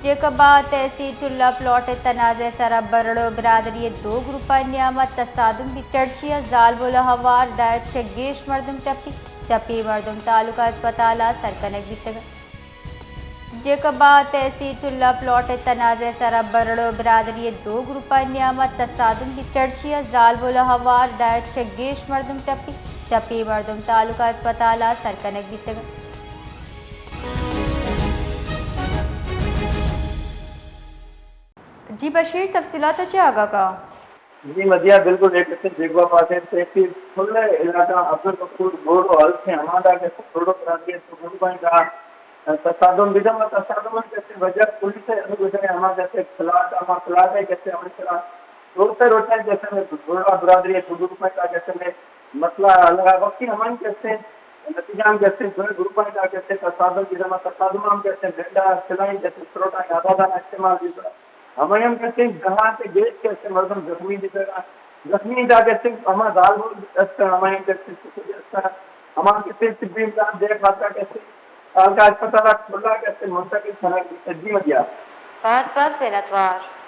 جیکب ء تحصیل ٹلہ پلاٹ ء تنازعہ ء سرا برڑو برادری ء دو گروپانی نیام ء تصادم بیت۔ چڑشی ء زالبول ء ہوار دہ چہ گیش مردم ٹپی، ٹپی مردم تعلقہ ہسپتال ء سر کنگ بیتگ۔ جیکب ء تحصیل ٹلہ پلاٹ ء تنازعہ ء سرا برڑو برادری ء دو گروپانی نیام ء تصادم بیت۔ چڑشی ء زالبول ء ہوار دہ چہ گیش مردم ٹپی، ٹپی مردم تعلقہ ہسپتال ء سر کنگ بیتگ۔ جی بشیر، تفصیلات ء چہ آگاہ کن۔ جی مدیہ، بالکل ایک اسے جیکب ء پاس ء تحصیل ٹلہ علاقہ عبدالغفور گوڑو ہلک ء ہما دا کہ گوڑو برادری ء تو گروپ ء دا تصادم بیتگ۔ تصادم ء کسے وجہ پولیس ء انو گزرے ہما کسے پلاٹ، ہما پلاٹ ء کسے ہمے سرا روڈ پہ روڈ ء کسے گوڑا برادری ء تو گروپ ء دا کسے مسئلہ الگ وقتی ہمانی کسے نتیجہ ہم کسے دوئیں گروپ ء دا کسے تصادم بیتگ۔ تصادم ہم کسے ڈنڈا سلائی کسے سروٹا آبادان استعمال بیتگ۔ ہمائی ہم کسے دہ ء چہ گیش کسے مردم زخمی بیتگ۔ زخمی دا کسے ہما زالبول است، ہمائی ہم کسے سکوت است، ہما کسے طبی امداد دے خاطر کسے سالگاہ ہسپتال ء کھلا کسے منتقل کنگ بیتگ۔ جی مدیہ۔ باز باز منتوار۔